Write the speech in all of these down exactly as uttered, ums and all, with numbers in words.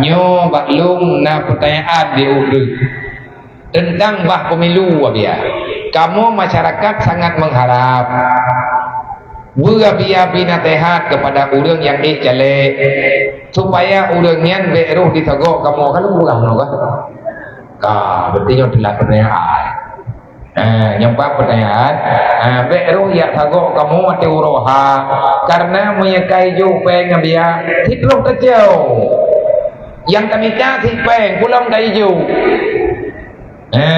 Nyoe bak lôn na peutanyaan di ureuëng teuntang bah pemilu, Abiya. Kamoe masyarakat sangat mengharap beu Abiya bri naseuhat kepada ureuëng nyang ék caleg, supaya ureuëng nyan bék roh disogok kamoe. Ka lôn peugah meunoe kah? Ka, berarti nyoe teulat peutanyaan. Ha, nyang pat peutanyaan, ha, bék roh jak sagok kamoe watée uroe ha, karena meunyoe ka ijok péng Abiya, sit roh tacok. Nyang tamita sit péng, pulang ka ijok. Ha,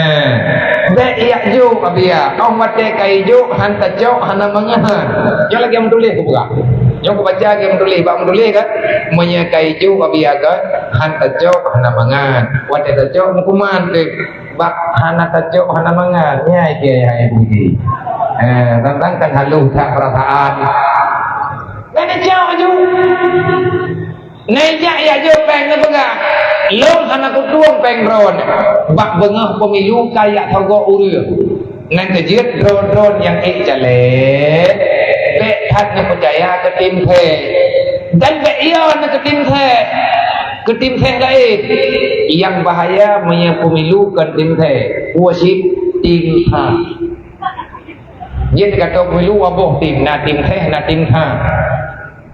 bék jak jok Abiya, óh watée ka ijok, han tacok, hana mangat. Nyoe lagée meutuléh kupeugah. Nyoe kubaca lagée meutuléh, bak meutuléh kan? Meunyoe ka ijok Abiya kan, han tacok, hana mangat. Watée tacok, meukuman deh. Bak hana tacok, hana mangat. Nyan ikeu ayah ibu jih. Eh, tantang kan halus that perasaan. Kan tacok aju. Neujak jak jok péng neupeugah, "Lôn hana kutueng péng droeneuh." Bak beungoh pemilu ka jak sogok ureuëng. Nyan keuh jeuet droe-droe nyang ék caleg, bék that neupeucaya keu tim sés. Dan bék yo neukeu tim sés. Keu tim sés laén. Nyang bahaya meunyoe pemilu kon tim sés, wasit tim sa. Jeuet ka teuka pemilu dua boh tim, na tim sés, na tim sa.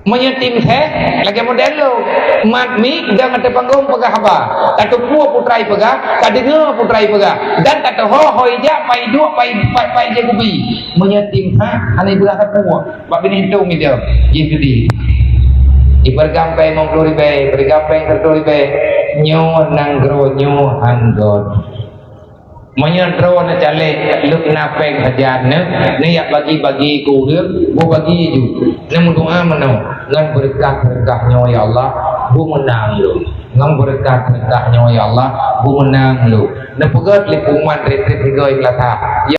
Meunyoe tim sés, lagée model lôn, mat mik dan ateueh panggong peugah haba. Ka teupeue putra ipeugah, ka deungoe putra ipeugah, dan ka teuho ho ijak pai duek pai, pai, pai ijak gubi. Meunyoe tim sa, hana ipeugah sapeue. Bak binéh tông ija, jih seudeh. Ipeureugang péng limong ploh ribée, ipeureugang péng siratoh ribée. Nyoe nanggroe nyoe han göt. Meunyoe droeneuh caleg leueb na péng sajan neuh, neujak bagi-bagi keu ureuëng, beu bagi ju. Neumeudoa meunoe, "Ngon beureukat-beureukat nyoe, ya Allah, beumeunang lôn. Ngon beureukat-beureukat nyoe, ya Allah, beumeunang lôn." Neupeugét lé pengumuman treb-treb sigoe i Meulasa.